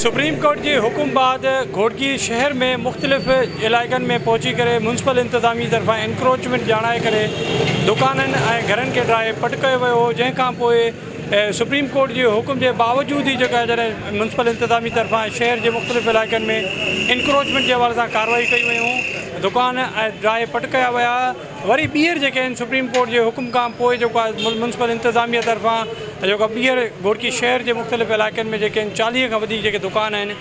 Supreme court جي حڪم بعد گهوٽڪي شهر ۾ مختلف علائقن ۾ پهچي ڪري ميونسپل انتظامي طرفان انڪروچمينٽ ڄاڻائي ڪري دڪانن ۽ گهرن کي ڊاهي پٽ ڪيو ويو هو جنهن کان پوء سپريم ڪورٽ جي حڪم جي باوجود ئي جيڪا جڏهن ميونسپل انتظامي طرفان شهر جي مختلف علائقن ۾ انڪروچمينٽ جي حوالي سان ڪارروائي ڪئي ويون دڪان ۽ ڊاهي پٽ ڪيا ويا وري ٻيهر جيڪي آهن سپريم ڪورٽ جي حڪم کان پوء جيڪو آهي ميونسپل انتظاميه طرفان جيڪو آهي ٻيهر گهوٽڪي شهر جي مختلف علائقن ۾ جيڪي آهن 40 کان وڌيڪ جيڪي دڪان آهن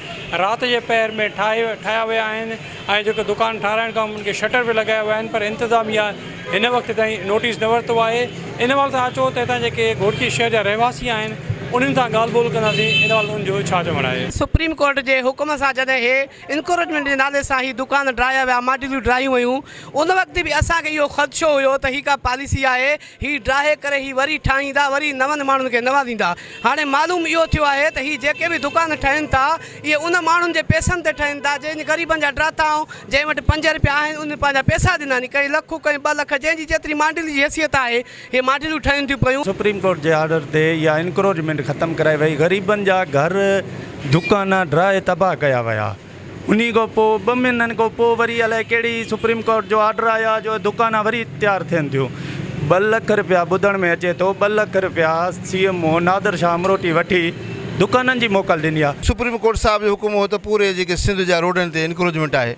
رات جي پهر ۾ ٺاهي ٺاهيا ويا آهن ۽ جيڪو دڪان ٺاهرائڻ کان انهن کي شٽر به لڳايا ويا آهن پر انتظاميه هن وقت تائين نوٽيس نه ورتو آهي ان حوالي سان اچو ته هتان جيڪي گهوٽڪي شهر جا رهواسي آهن انهن سان ڳالهه ٻولهه ڪنداسين ان حوالي سان انهن جو ڇا چوڻ آهي. سپريم ڪورٽ جي حڪم سان جڏهن هي انڪروچمينٽ جي نالي سان هي دڪان ڊاهيا ويا، ماڊليون ڊاهيون ويون، ان وقت به اسان کي اهو خدشو هيو ته هي ڪا پاليسي آهي، هي ڊاهي ڪري هي وري ٺاهيندا، وري نون ماڻهن کي نوازيندا. هاڻي معلوم اهو ٿيو آهي ته هي جيڪي به دڪان ٺاهين ٿا، اهي ان ماڻهن جي پئسن تي ٺاهين ٿا، جنهن غريبن جا ڊاٿا ۽ جنهن وٽ پنج رپيا آهن، انهن پنهنجا پئسا ڏنا آهن، ڪنهن لک، ڪنهن ٻه لک، جنهن جي جيتري مانڊلي جي حيثيت آهي، هي ماڊليون ٺهن ٿيون پيون. سپريم ڪورٽ جي آرڊر تي اها انڪروچمينٽ ختم ڪرائي وئي، غريبن جا گهر، دڪان ڊاهي تباهه ڪيا ويا، انهي کان پوء ٻه مهينن کان پوء وري الائي ڪهڙي سپريم ڪورٽ جو آرڊر آيو آهي جو دڪان وري تيار ٿين ٿيون، ٻه لک رپيا ٻڌڻ ۾ اچي ٿو ٻه لک رپيا C M O Nadir Shah Amroti وٺي دڪانن جي موڪل ڏني آهي. سپريم ڪورٽ صاحب جو حڪم هو ته پوري جيڪي سنڌ جا روڊن تي انڪروچمينٽ آهي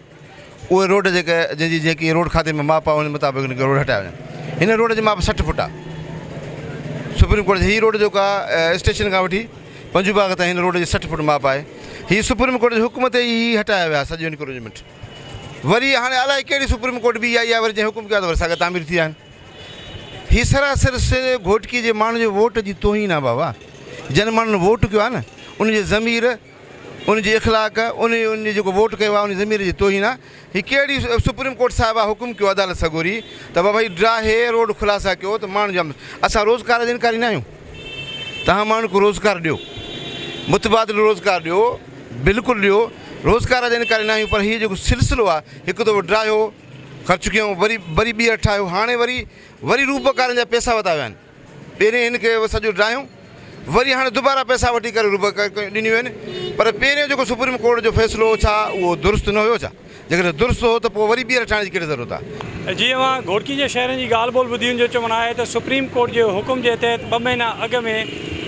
اهي روڊ جيڪي جنهن جي جيڪي روڊ کاتي ۾ ماپ آهي ان مطابق ان کي روڊ هٽايا وڃن هن روڊ جي ماپ 60 فوٽ آهي سپريم ڪورٽ هي روڊ جيڪو آهي اسٽيشن کان وٺي پنجو باغ تائين هن روڊ جي 60 فوٽ ماپ آهي هي سپريم ڪورٽ جي حڪم تي ئي هٽايا ويا سڄو انڪروچمينٽ وري هاڻي الائي ڪهڙي سپريم ڪورٽ به آئي آهي وري جنهن حڪم ڪيو آهي ته وري ساڳا تعمير ٿي ويا آهن هي سراسر گهوٽڪي جي ماڻهن جي ووٽ جي توهين آهي بابا جن ماڻهن ووٽ ڪيو آهي نه ان جي ضمير ان جي اخلاق، ان ان جي جيڪو ووٽ ڪيو آهي ان جي ضمير جي توهين آهي. هي ڪهڙي سپريم ڪورٽ صاحب حڪم ڪيو عدالت سڳوري ته بابا هي ڊاهي روڊ خلاصا ڪيو ته ماڻهن جا اسان روزگار جا انڪاري نه آهيون توهان ماڻهن کي روزگار ڏيو متبادل روزگار ڏيو بلڪل ڏيو روزگار جا انڪاري نه آهيون پر هي جيڪو سلسلو آهي هڪ دفعو ڊاهيو خرچ ڪيون وري وري ٻيهر ٺاهيو هاڻي وري وري روبڪارن جا پئسا وتا ويا آهن. پهرين هن کي سڄو ڊاهيون وري هاڻي دوباره پئسا وٺي ڪري روبڪ ڏنيون آهن پر پهريون جيڪو سپريم ڪورٽ جو فيصلو هو ڇا اهو درست نه هيو ڇا جيڪڏهن درست هو ته پوء وري ٻيهر ٺاهڻ جي ڪهڙي ضرورت آهي. جي اوهان گهوٽڪي جي شهرين جي ڳالهه ٻولهه ٻڌي ان جو چوڻ آهي ته سپريم ڪورٽ جي حڪم جي تحت ٻه مهينا اڳ ۾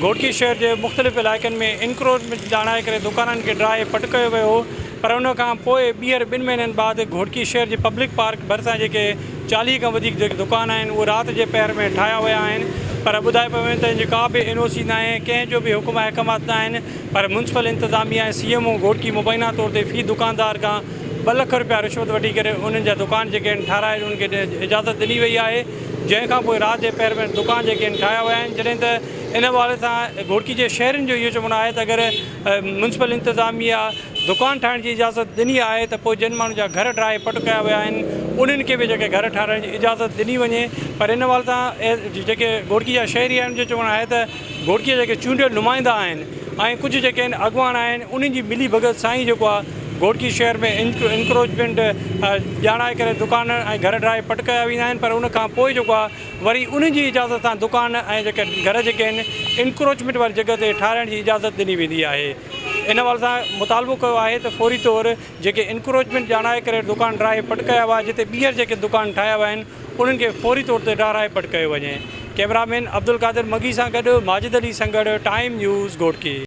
گهوٽڪي شهر جي مختلف علائقن ۾ انڪروچمينٽ ڄاڻائي ڪري دڪانن کي ڊاهي پٽ ڪيو ويو هو پر ان کان پوء ٻيهر ٻن مهينن بعد گهوٽڪي شهر جي پبلڪ پارڪ ڀرسان جيڪي 40 کان وڌيڪ جيڪي دڪان آهن اهي رات جي پهر ۾ ٺاهيا ويا آهن پر ٻڌايو پيو وڃي ته ان جي ڪا به اين او سي ناهي ڪنهن جو به حڪم احڪامات ناهن پر ميونسپل انتظاميا ۽ سي ايم او گهوٽڪي مبينا طور تي في دڪاندار کان ٻه لک رپيا رشوت وٺي ڪري انهن جا دڪان جيڪي آهن ٺاهرائي انهن کي اجازت ڏني وئي آهي جنهن کان پوء رات جي پهر ۾ دڪان جيڪي آهن ٺاهيا ويا آهن جڏهن ته ان حوالي سان گهوٽڪي جي شهرين جو اهو چوڻ آهي ته اگر ميونسپل انتظاميا دڪان ٺاهڻ جي اجازت ڏني آهي ته پوء جن ماڻهن جا گهر ڊاهي پٽ ڪيا ويا آهن انهن کي به جيڪي گهر ٺاهرائڻ جي اجازت ڏني وڃي پر ان حوالي سان جيڪي گهوٽڪي جا شهري آهن ان جو چوڻ آهي ته گهوٽڪي جا جيڪي چونڊيل نمائندا آهن ۽ ڪجهه جيڪي آهن اڳواڻ آهن انهن جي ملي ڀڳت سان ئي جيڪو آهي گهوٽڪي شهر ۾ انڪروچمينٽ ڄاڻائي ڪري دڪان ۽ گهر ڊاهي پٽ ڪيا ويندا آهن پر ان کان پوء جيڪو آهي وري انهن جي اجازت سان دڪان ۽ جيڪي گهر جيڪي آهن انڪروچمينٽ واري جڳهه تي ٺاهرائڻ جي اجازت ڏني ويندي آهي. ان حوالي سان مطالبو ڪيو آهي ته فوري طور جيڪي انڪروچمينٽ ڄاڻائي ڪري دڪان ڊاهي پٽ ڪيا ويا جتي ٻيهر جيڪي دڪان ٺاهيا ويا آهن انهن کي فوري طور تي ڊاهرائي پٽ ڪيو وڃي ڪئميرا مين عبدالقادر مگي سان گڏ ماجد علي سنگهڙ ٽائيم نيوز گهوٽڪي.